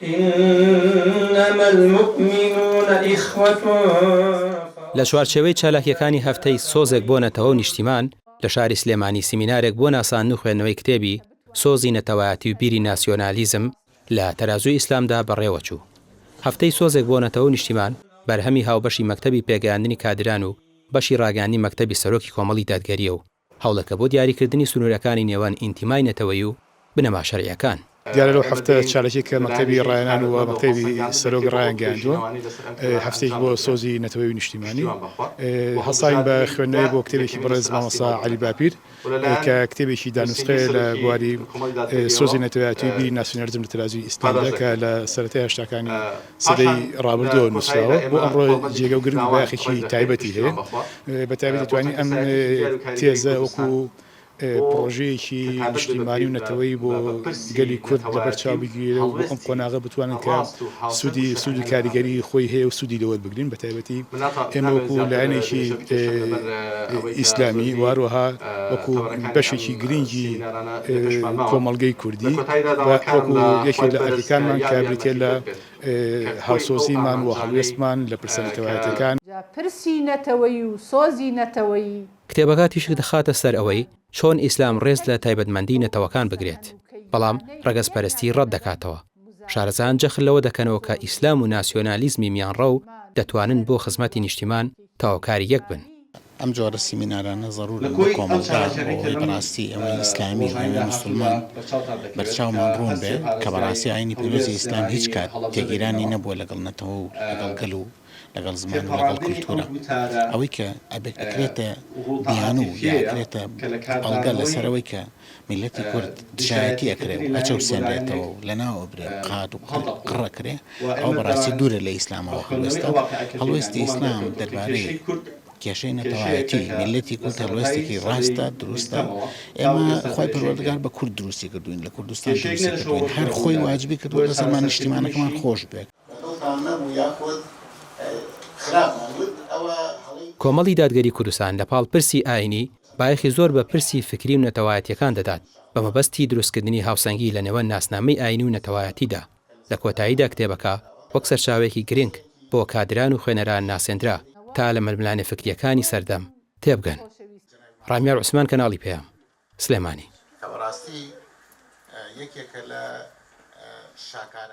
انما المومنون اخوە. لە چوارچێوەی چالاکییەکانی هەفتەی سۆزێک بۆ نەتەوە و نیشتیمان، لە شاری سلێمانی سیمینارێک بۆ ناساندن و خوێندنەوەی کتێبی، سۆزی نەتەوایەتی و بیری ناسیۆنالیزم لە تەرازووی ئیسلامدا، بەڕێوەچوو. هەفتەی سۆزێک بۆ نەتەوە و نیشتیمان، بەرهەمی هاوبەشی مەکتەبی پێگەیاندنی کادران و بەشی ڕاگەیاندنی مەکتەبی سەرۆکی کۆمەڵی دادگەرییە و هەوڵێکە بۆ دیاریکردنی سنوورەکانی نێوان ئینتیمای نەتەوەیی و بنەما شەرعییەکان. دیارە لەو هەفتە چالاکیە کە مەکتەبی ڕاهێنان و مەکتەبی سەرۆک ڕایانگەیاندووە هەفتەیەکی بۆ سۆزی نەتەوەیی و نیشتیمانی هەڵساوین بە خوێندنەوەی بۆ کتێبێکی بەڕێز مامۆستا عەلی باپیر کە کتێبێکی دانوسقەیە لە بواری سۆزی نەتەوایەتی و بیری ناسیۆنالیزم لە تەرازووی ئیسلامدا کە لە سەرەتای هەشتاکانی سەدەی ڕابردووە نووسراوە بۆ ئەمڕۆ جێگە و گرنگ و بایەخێکی تایبەتی هەیە بە تایبەتی دەتوانین ئەم تێزە وەکو پڕۆژەیەکی نیشتیمانی و نەتەوەیی بۆ گەلی کورد لەبەر چاو بگیرێ و بۆ ئەم قۆناغە بتوانن کە سوودی سوود و کاریگەری خۆی هەیە و سوودی لێ وەربگرین بە تایبەتی ئێمە وەکو لایەنێکی ئیسلامی و هەروەها وەکو بەشێکی گرنگی کۆمەڵگەی کوردی و وەکو یەکێک لە ئەرکەکانمان کە بریتیە لە هاوسۆزیمان و هەڵوێستمان لە پرسە نەتەوایەتیەکان. جا پرسی نەتەوەیی و سۆزی نەتەوەیی. کتێبەکە تیشک دەخاتە سەر ئەوەی چۆن ئیسلام ڕێز لە تایبەتمەندی نەتەوەکان بگرێت، بەڵام ڕەگەزپەرستی ڕەت دەکاتەوە. شارەزایان جەخت لەوە دەکەنەوە کە ئیسلام و ناسیۆنالیزمی میانڕەو دەتوانن بۆ خزمەتی نیشتیمان تەواوکاری یەک بن. ئەم جۆرە سیمینارانە زەرورن بۆ کۆمەڵگا بۆ ئەوەی بەڕاستی ئێمەی ئیسلامی و ئێمەی موسڵمان بەرچاومان ڕوون بێ کە بەڕاستی ئاینی پیرۆزی ئیسلام هیچ کات تێگیرانی نەبووە لەگەڵ نەتەوە و لەگەڵ گەل و لەگەڵ زمان و لەگەڵ کولتوورا. ئەوەی کە ئەبێت ئەکرێتە بیانوو یا ئەکرێتە بەڵگە لەسەر ئەوەی کە میللەتی کورد دژایەتی ئەکرێ و ئەچەوسێنرێتەوە و لەناو ئەبرێ و قات و قڕ ئەکرێ، ئەوە بەڕاستی دوورە لە ئیسلامەوە هەڵوێستە. هەڵوێستی ئیسلام دەربارەی کێشەی نەتەوایەتی میللەتی کورد هەڵوێستێکی ڕاستە، دروستە. ئێمە خوای پەروەردگار بە کورد دروستی کردووین، لە کوردستان دروستی کردووین، هەر خۆی واجبی کردووە لەسەرمان نیشتیمانەکەمان خۆش بێت. بەدڵتان نەبوو یاخود خراپمان وت ئەوە هەڵەی. کۆمەڵی دادگەری کوردستان لە پاڵ پرسی ئایینی، بایەخی زۆر بە پرسی فکری و نەتەوایەتییەکان دەدات، بە مەبەستی دروستکردنی هاوسەنگی لە نێوان ناسنامەی ئایینی و نەتەوایەتیدا. لە کۆتاییدا کتێبەکە وەک سەرچاوەیەکی گرنگ بۆ کادران و خوێنەران ناسێندرا تا لە ململانێ فکرییەکانی سەردەم تێبگەن. ڕامیار عوسمان کەناڵی پەیام، سلێمانی. کە بەڕاستی یەکێکە لە شاکارەکانی.